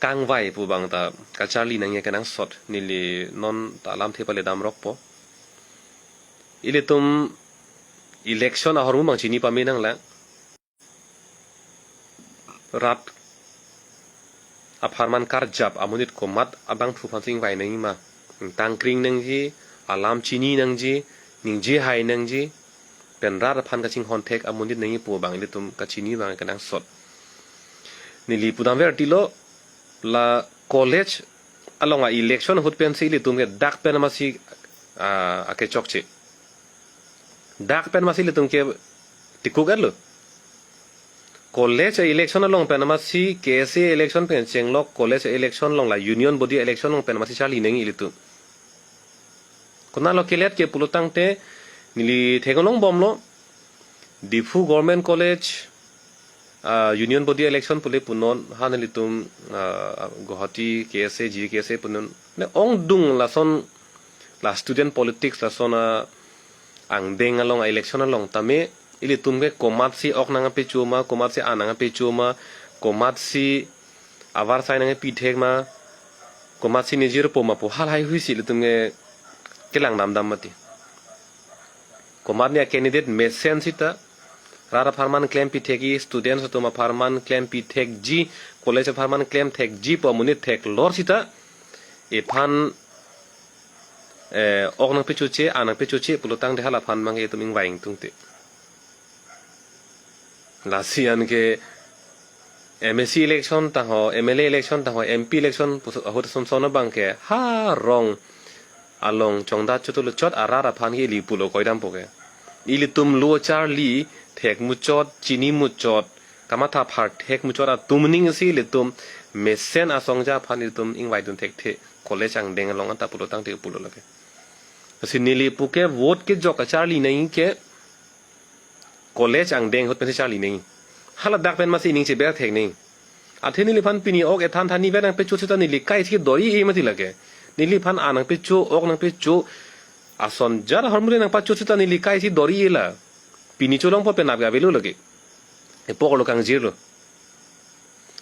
kangvai pu abang ta kacharli nangji kenangsot, neli non ta alamthe pale damrokpo. Ilitum election ahormu abang chini pame nanglang. Rat apharman karjap amonit komat abangphu aphansi ingvai nangji ma. Ingtangkring nangji, alam chini nangji, ningje hai nangji, pen rat aphan kachinghon thek amonit nangji pu abang ilitum kachini abang kenangsot. Neli pudam ver tilo, la college along a-election ahut pensi ilitum ke dak pen amatsi, ah, akechokche. Dak pen amatsi ilitum ke tikuk etlo. College election along pen amatsi K S A election pen chenglok college election along la union body election along pen amatsi charli nangji ilitum. Konatlo kelet ke pulo tangte neli theklong bomlo. Diphu Government College, ah, union body election pule punon, ha nelitum, ah, Guwahati K S A, G K S A punon. Ne ongdung lason la student politics lason a angdeng along a election along tame ilitum ke komatsi ok nangpecho ma, komatsi an nangpecho ma, komatsi avarsai nangpithek ma, komatsi nejirpo ma pu halahai huisi ilitum ke kelang damdam mati. Komatne a candidate mesen sita rat apharman klempithekji, students atum apharman klempithekji, college apharman klemthekji pu amonit theklor sita iphan, eh, ok nangpechoche, an nangpechoche pulo tangte hala aphan abang ke itum ingvai ingtungte. Lasi anke M A C election tangho, M L A election tangho, M P election pusi ahut son son abang ke ha rong along chongdat chotlo chot arat aphan ke ili pulo koidampo ke. Ilitum lo charli thek muchot, chini muchot, kamatha phar thek muchot atum ning si ilitum mesen asongja aphan ilitum ingvai dun thekthe college angdeng along anta pulo tangte pulo lake. Si neli pu ke vote kejok kacharli nangji ke college angdeng ahut pensi charli nangji. Hala dak pen amatsi ning cheber thek nangji. Athe neliphan pini ok ethan than ni vet nangpecho sita neli kaisi dori-e mati lake. Neliphan an nangpecho, ok nangpecho, ason jat ahormu le nangpacho sita neli kaisi dori-e la. Pini cholongpo penap ke avelo lake. Epok lo kangjirlo.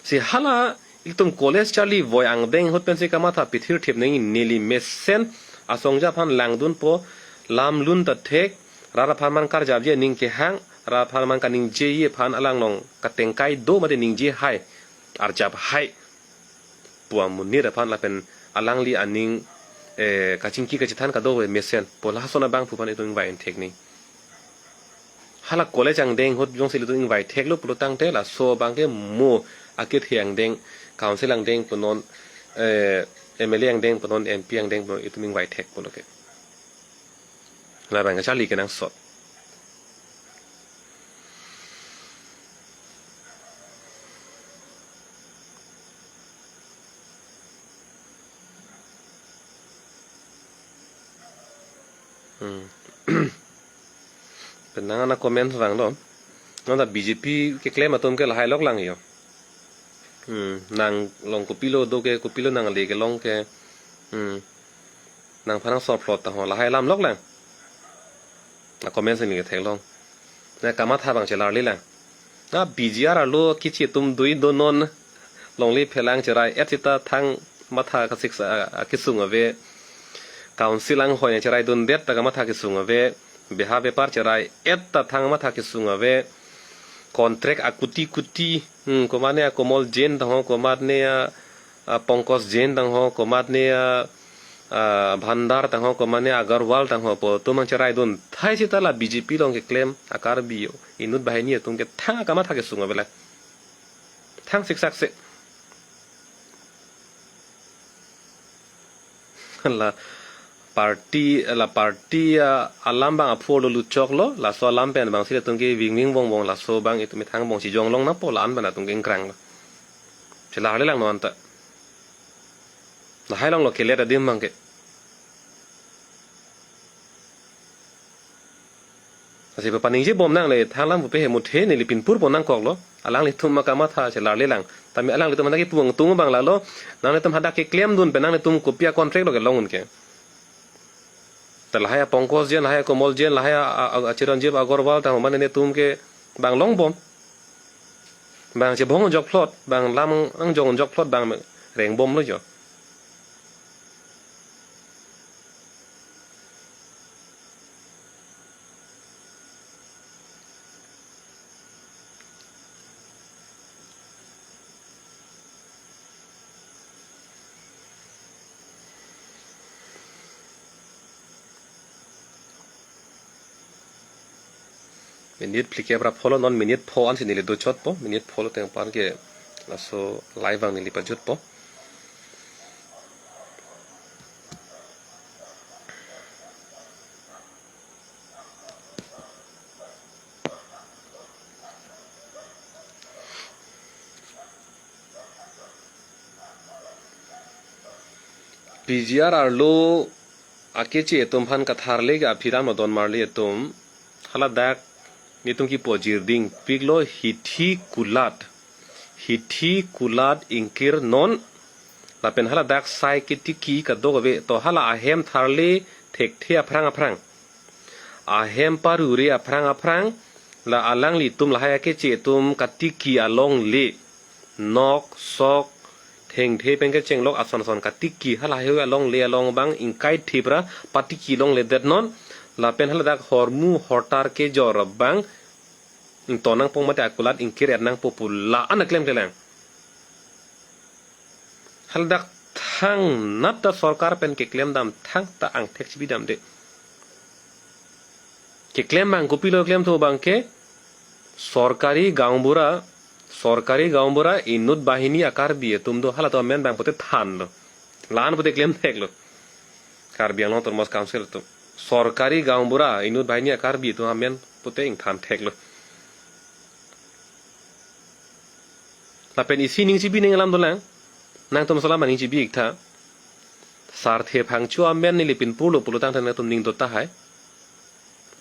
Si hala itum college charli voi angdeng ahut pensi kamatha pithir thip nangji, neli mesen asongja aphan langdunpo, lam lun ta thek, rat apharman karjapji aning kehang, rat apharman kaningjeji aphan alanglong katengkai do mate ningje hai, arjap hai pu amonit aphan lapen alangli aning, eh, kachingki kachethan kadokave mesen pu lason abangphu aphan itum ingvai thek nangji. Hala college angdeng ahut jongsi ilitum ingvai theklo pulo tangte laso abang ke mo akethe angdeng, council angdeng punon, eh, M L A angdeng punon, M P angdeng punon itum ingvai thek pulo ke. Labang ke charli kenangsot. Hmm. Penang ana comment vanglo. Nonta B J P keklem atum ke lahai lok lang yo. Hmm. Nang long kopilo do ke, kopilo nang le kelong ke. Hmm. Nangphan nang sor plot ta ho lahai lam lok lang. Na comment sini ke theklong. Na kamatha abang chelarli lang. Na B J R arlo kichi atum dui do non. Longle phelang cherai-et sita thang matha kasik sa, a, kesung ave. Council anghoi nangcheraidundet ta kamatha kesung ave. Beha bepar cherai-et ta thang matha kesung ave. Contract akuti kuti, hmm, komatne a Komol Jain tangho, komatne a, a Pankaj Jain tangho, komatne a, a Bhandar tangho, komatne a Agarwal tangho pu atum nangcheraidun thai sita la B J P along keklem a Karbi inut banghini atum ke thang kamatha kesung ave la. Thang siksak se. La party, la party, ah, alam abang aphu arlo lutchoklo, laso alam pen abangsi ilitum ke vingving vongvong laso abang itum ithang bong si jonglong nangpo la-an pen atum ke ingkranglo. Chelarli lang non ta. Lahai longlo kelet adim abang ke. Lasi papaningje bom nangle, thang alam pupe he muthe neli pinpur pon nangkoklo. Alanglitum ma kamatha chelarle lang. Tame alanglitum hadak kipu angtung abang lalo. Nanglitum hadak keklemdun pen nanglitum kopi a-contract lo kelong un ke. Ta lahai a-Pankaj Jain, lahai a-Komal Jain, lahai a, a, a, a-Chiranjeev Agarwal, ta mane netum ke bang long bom. Bang chebong jokphlot, bang lam angjong jokphlot, bang reng bomlo jo. Minute phlikep ra pholo, non minute pho ansi neli dochotpo, minute pholo teng aphan ke laso live abang neli pajutpo. P G R arlo akeche atum aphan katharle ke aphi ram lo don marli atum. Haladak netum kipu ajirding piklo, hithi kulat. Hithi kulat ingkir non. Lapen haladak sai ketiki kadokave, to hala ahem tharle thekthe aphrang aphrang. Ahem parure aphrang aphrang, la alanglitum lahai akeche atum katiki alongle, nok, sok, thengthe pen kechenglok ason ason katiki, hala heihui alongle along abang ingkai thip ra patiki longledet non, lapen haladak hormu hortar kejor abang ington nangpo mate akulat ingkir-et nangpo pu la-an aklem kelang. Haladak thangnat ta sorkar pen keklem dam, thangta angthek chibi damde. Keklem abang kopilo klemthu abang ke, sorkari gaonbura, sorkari gaonbura inut bahini a-Karbi atum do, halatum amen abang pute thanlo. La-an pute klem theklo. Karbi Anglong Autonomous Council atum. Sorkari gaonbura inut bahini a-Karbi atum amen pute ingthan theklo. Lapen isi ning chibi ning alam dolang. Nangtum salam aning chibi iktha. Sarthe Phangcho amen neli pinpurlo pulo tangte nangtum ning dot tahai.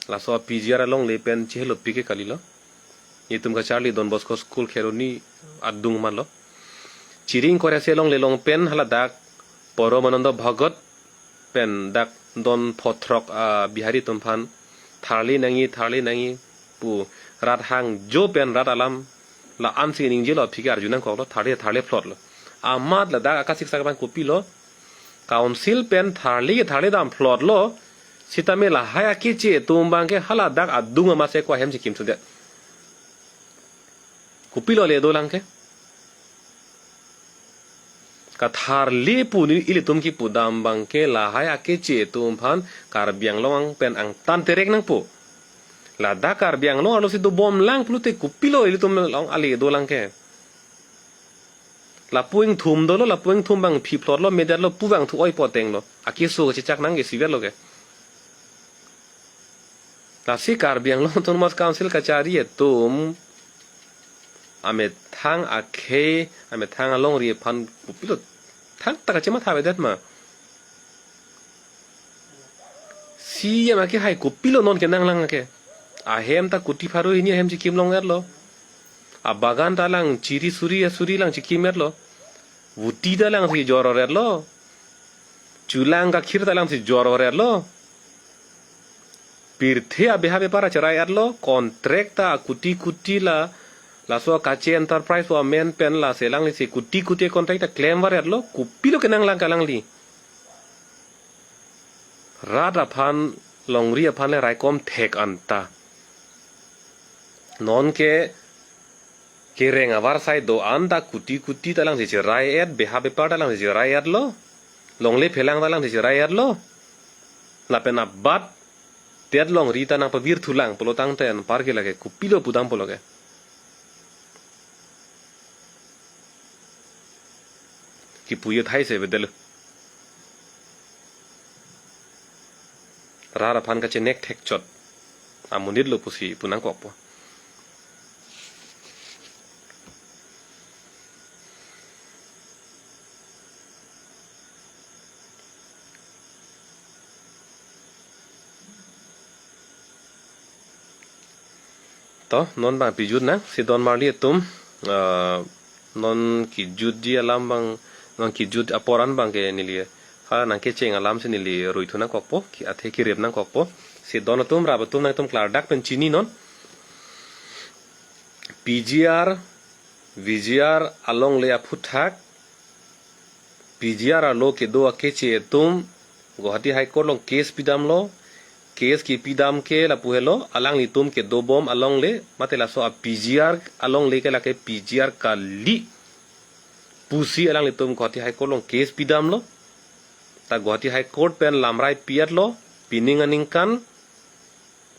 Laso P G R alongle pen chehelo pike kalilo. Netum kacharli Don Bosco School Kheroni adung malo. Chiring koresi alongle along pen haladak Paramananda Bhagat pen dak don pho throk a-Bihari atum aphan tharle nangji, tharle nangji pu rat hangjo pen rat alam la-ansi ningjelo, aphi ke arju nangkoklo, tharle, tharle phlotlo. Amat ladak akasiksak abang kopilo, council pen tharle, tharle dam phlotlo, sitame lahai akeche atum abang ke haladak adung amatsi ko ahem chikim sudet. Kopilo le dolang ke? Katharle pu neli ilitum kipu dam abang ke lahai akeche atum aphan Karbi Anglong pen angtan terek nangpo. Ladak Karbi Anglong arlosi dobom lang pulote kopilo ilitum along ale dolang ke? Lapu ingthum dolo, lapu ingthum abang phi phlotlo, medetlo, pu abang thu oi potenglo. Akeso kachechak nang ke sivetlo ke. Lasi Karbi Anglong Autonomous Council kachari atum amethang akhei, amethang alongri aphan kopilo thangta kachematha avedet ma? C E M akehai kopilo non kenanglang ke? Ahem ta kuti pharo hini ahem chikim long-etlo. Abagan ta lang chiri suri asuri lang chikim-etlo. Vuti ta langsi jor-or-etlo. Chulang kakhir ta langsi jor-or-etlo. Pirthe abeha bepar cherai-etlo, contract ta kuti kuti la, laso Kache Enterprise pu amen pen lasi alanglisi kuti kuti contract ta klem var-etlo, kopilo kenanglang ke alangli? Rat aphan, longri aphan le raikom thek anta. Non ke kereng avarsai do-an ta kuti kuti ta langsi cherai-et, beha bepar ta langsi cherai-etlo. Longle phelang ta langsi cherai-etlo. Lapen abat det longri ta nangpavir thulang pulo tangte anpar ke lake kopilo pudam pulo ke? Kipu ye thai se bedel. Rat aphan kachenek thekchot amonit lo pusi pu nangkokpo. To, non bang pijut nang, si don marli atum, ah, non kijutji alam bang, non kijut apor an bang ke neli, ha nang kecheng alam si neli ruithu nangkokpo, ki athe kirip nangkokpo. Si don atum, rap atum nangtum klardak pen chini non. P G R, V G R alongle aphuthak, P G R arlo kedo akeche atum Guwahati High Court along case pidamlo, case kepidam ke lapu helo, alanglitum kedobom alongle, mate laso a P G R alongle ke lake P G R kali pusi alanglitum Guwahati High Court along case pidamlo. Ta Guwahati High Court pen lamrai pi-etlo, pining aningkan,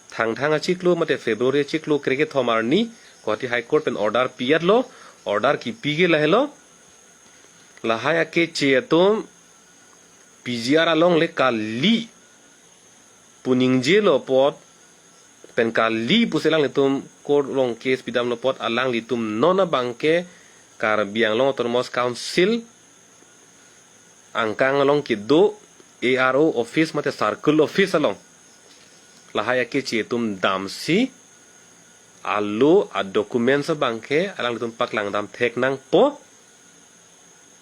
Thangthang achiklo mate February achiklo krekethom arni, Guwahati High Court pen order pi-etlo, order kipi ke lahelo. Lahai akeche atum P G R alongle kali pu ningjelo apot, pen kali pusi alanglitum court along case pidamlo apot, alanglitum non abang ke Karbi Anglong Autonomous Council angkang along kedo A R O office mate circle office along lahai akeche atum damsi, alo a documents abang ke alanglitum paklangdam thek nangpo.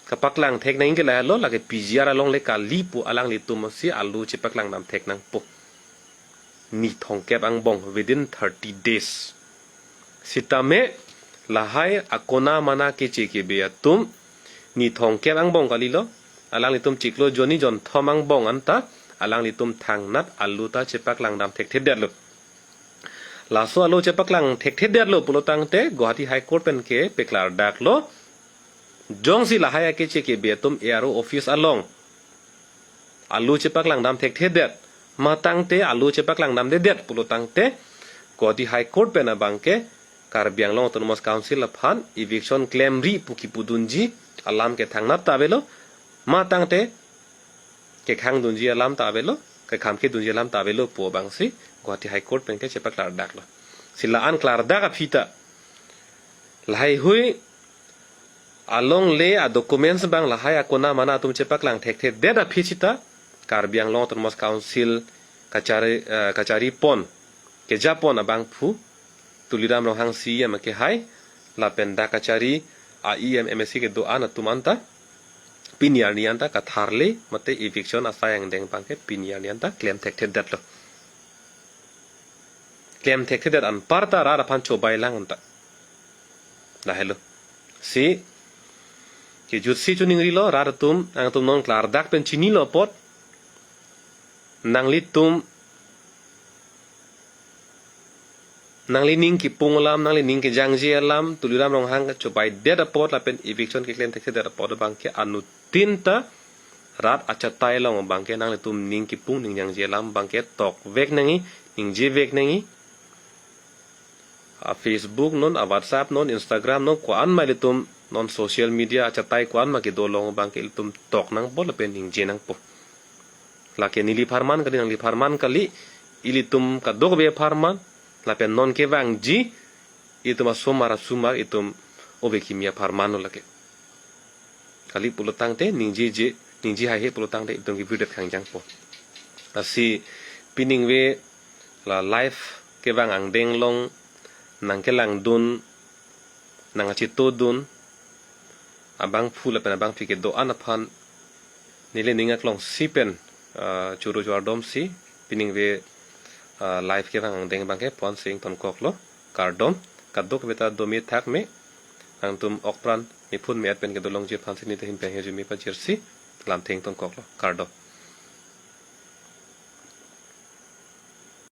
Kapaklang thek nang ke lahelo, lake P G R alongle kali pu alanglitum si alo chepaklangdam thek nangpo. Ni thomkep angbong, within thirty days. Sitame lahai akona mana keche kebe atum ni thomkep angbong kalilo, alanglitum chiklo jonni jonthom angbong anta alanglitum thangnat alo ta chepaklangdam thekthedetlo. Laso alo chepaklang thekthedetlo pulo tangte Guwahati High Court pen ke peklardaklo. Jongsi lahai akeche kebe atum A R O office along alo chepaklangdam thekthedet, matangte alo chepaklangdamdedet pulo tangte, Guwahati High Court pen abang ke Karbi Anglong Autonomous Council aphan eviction klemri pu kipudunji alam ke thangnat ta avelo, matangte kekhangdunji alam ta avelo, kekhamkedunji alam ta avelo pu abangsi Guwahati High Court pen ke chepaklardaklo. Si la-an klardak aphi ta lahaihui alongle a documents abang lahai akona mana atum chepaklang thekthedet aphi sita Karbi Anglong Autonomous Council kachari, eh, kachari pon, keja pon abangphu Tuliram Ronghang C E M ke hai, lapen dak kachari a E M M A C kedo-an atum anta pini arni anta katharle mate eviction asai angdeng abang ke pini arni anta klem thekthedetlo. Klem thekthedet anparta rat aphan chobailang anta. Lahelo. Si kejutsi chuningrilo, rat atum, nangtum non klardak pen chinilo apot, nanglitum nanglining kipung alam, nanglining kejangje alam, Tuliram Ronghang kachobaidet apot lapen eviction keklem thekthedet apot abang ke anuttin ta rat achatai along abang ke nanglitum ning kipung ning jangje alam abang ke tokvek nangji, ningjevek nangji. A Facebook non, a WhatsApp non, Instagram non, ko-an ma ilitum non social media achatai ko-an ma kedo along abang ke ilitum tok nangpo lapen ningje nangpo. Lake neli apharman kali, nangli apharman kali, ilitum kadokave apharman, lapen non kevangji, itum asomar asomar, itum ove kimi apharmanlo lake. Kali pulo tangte, ningjeje, ningje haihe pulo tangte, itum kevirdet kangjangpo. Lasi piningve la live kevang angdeng along, nangkelangdun, nangkachetongdun abangphu lapen abangphi kedo-an aphan neli ning aklongsi pen, ah, choro chovardomsi piningve, ah, live kevang angdeng abang ke pon sing tonkoklo, kardom, kadokave ta dome thakme, nangtum okpran niphun me-et pen kedo longji aphansi neli ta hin pen hirjume pajirsi lamtheng tonkoklo, kardom.